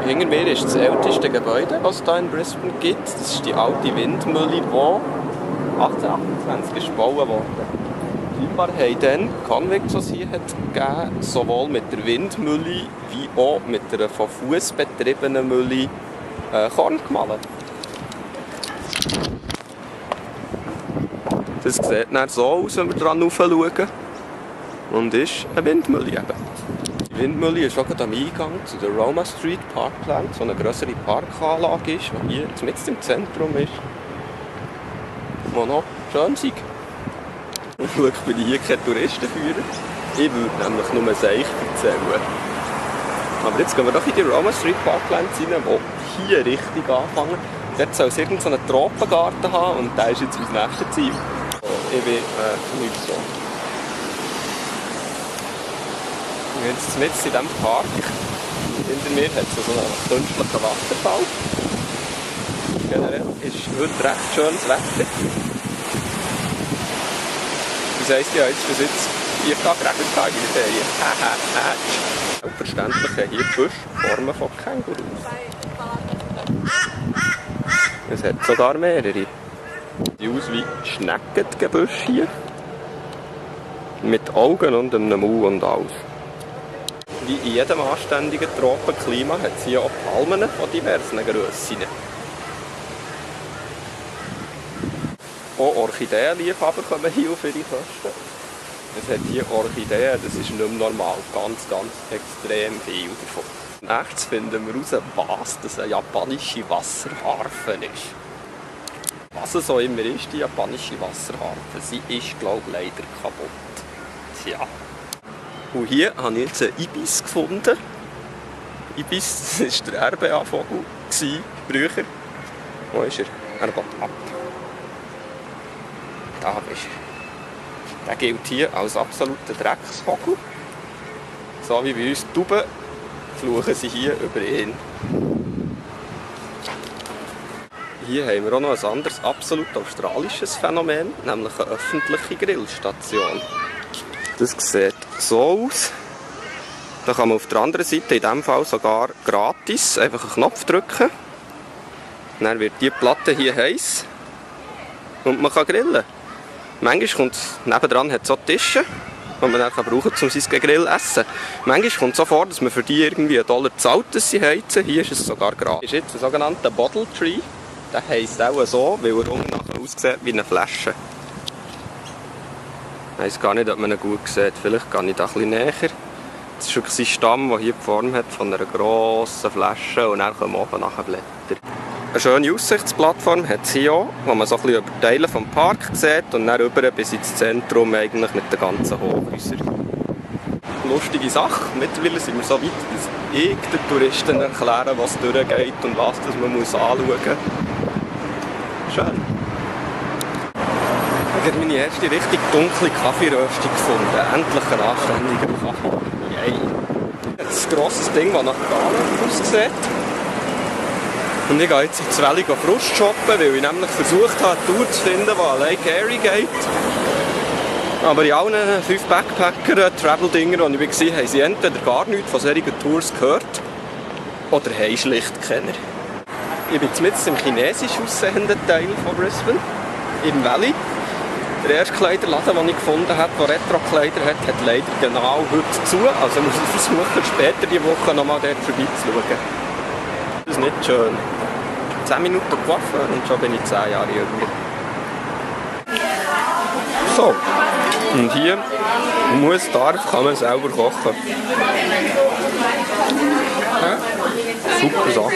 Hinter mir ist das älteste Gebäude, das es hier in Brisbane gibt. Das ist die alte Windmühle, die 1828 ist gebaut worden. Scheinbar haben dann Convicts, die es hier gegeben, sowohl mit der Windmühle wie auch mit einer von Fuss betriebenen Mühle Korn gemahlen. Das sieht dann so aus, wenn wir dran schauen. Und ist eine Windmühle eben. Die Windmühle ist auch am Eingang zu der Roma Street Parkland, so eine grössere Parkanlage ist, die hier mitten im Zentrum ist. Die noch schön ist. Und schau, bin ich hier kein Touristenführer. Ich würde nämlich nur Seich erzählen. Aber jetzt gehen wir doch in die Roma Street Parkland rein, die hier richtig anfangen. Dort soll es irgendeinen Tropengarten haben und der ist jetzt mein nächstes Ziel. Ich bin nicht so. Jetzt mitten in diesem Park. Hinter mir hat es so einen künstlichen Wasserfall. Generell ist heute recht schönes Wetter. Das heisst, ich habe jetzt bis jetzt 4 Tage Regentage in der Ferien. Selbstverständlich haben hier die Büsche Formen von Kängurus. Es hat sogar mehrere. Die aus wie Schneckengebüsche hier. Mit Augen und einem Maul und alles. Wie in jedem anständigen Tropenklima hat es hier auch Palmen von diversen Grössen. Auch Orchideenliebhaber kommen hier auf ihre Kosten. Es hat hier Orchideen, das ist nicht mehr normal. Ganz extrem viel davon. Nächstes finden wir heraus, was das eine japanische Wasserharfe ist. Was es auch immer ist, die japanische Wasserharfe, sie ist, glaube ich, leider kaputt. Tja. Und hier habe ich jetzt einen Ibis gefunden. Ibis, das war der RBA-Vogel früher. Wo ist er? Er geht ab. Da ist er. Der gilt hier als absoluter Drecksvogel. So wie bei uns die Tauben fluchen sie hier über ihn. Hier haben wir auch noch ein anderes, absolut australisches Phänomen, nämlich eine öffentliche Grillstation. Das sieht so aus. Da kann man auf der anderen Seite, in diesem Fall sogar gratis, einfach einen Knopf drücken. Dann wird die Platte hier heiß und man kann grillen. Manchmal kommt es, nebendran hat es auch Tische, die man dann brauchen kann, um sein Grill zu essen. Manchmal kommt es so vor, dass man für die irgendwie $1 zahlt, dass sie heizen. Hier ist es sogar gratis. Das ist jetzt ein sogenannter Bottle Tree. Der heisst auch so, weil er unten nachher aussieht wie eine Flasche. Ich weiss gar nicht, ob man ihn gut sieht. Vielleicht gehe ich da ein bisschen näher. Das ist wirklich sein Stamm, der hier die Form hat von einer grossen Flasche und dann kommen oben nachher Blätter. Eine schöne Aussichtsplattform hat es hier auch, wo man so ein bisschen über Teile vom Park sieht und dann rüber bis ins Zentrum eigentlich mit den ganzen Hochhäusern. Lustige Sache. Mittlerweile sind wir so weit, dass ich den Touristen erklären, was durchgeht und was das man anschauen muss. Schön. Ich habe meine erste richtig dunkle Kaffeeröstung gefunden. Endlich ein anständiger Kaffee. Yay. Ein grosses Ding, das nach Gala aussieht. Und ich gehe jetzt ins Valley Frust shoppen, weil ich nämlich versucht habe, eine Tour zu finden, die an Lake Erie geht. Aber in allen 5 Backpacker-Travel-Dingern, die ich war, haben sie entweder gar nichts von solchen Tours gehört oder haben schlicht keiner. Ich bin jetzt im chinesisch aussehenden Teil von Brisbane, im Valley. Der erste Kleiderladen, den ich gefunden habe, der Retro-Kleider hat, hat leider genau heute zu. Also muss ich versuchen, später diese Woche nochmal dort vorbeizuschauen. Das ist nicht schön. 10 Minuten Coiffeur und schon bin ich 10 Jahre jünger. So, und hier kann man selber kochen. Super Sache.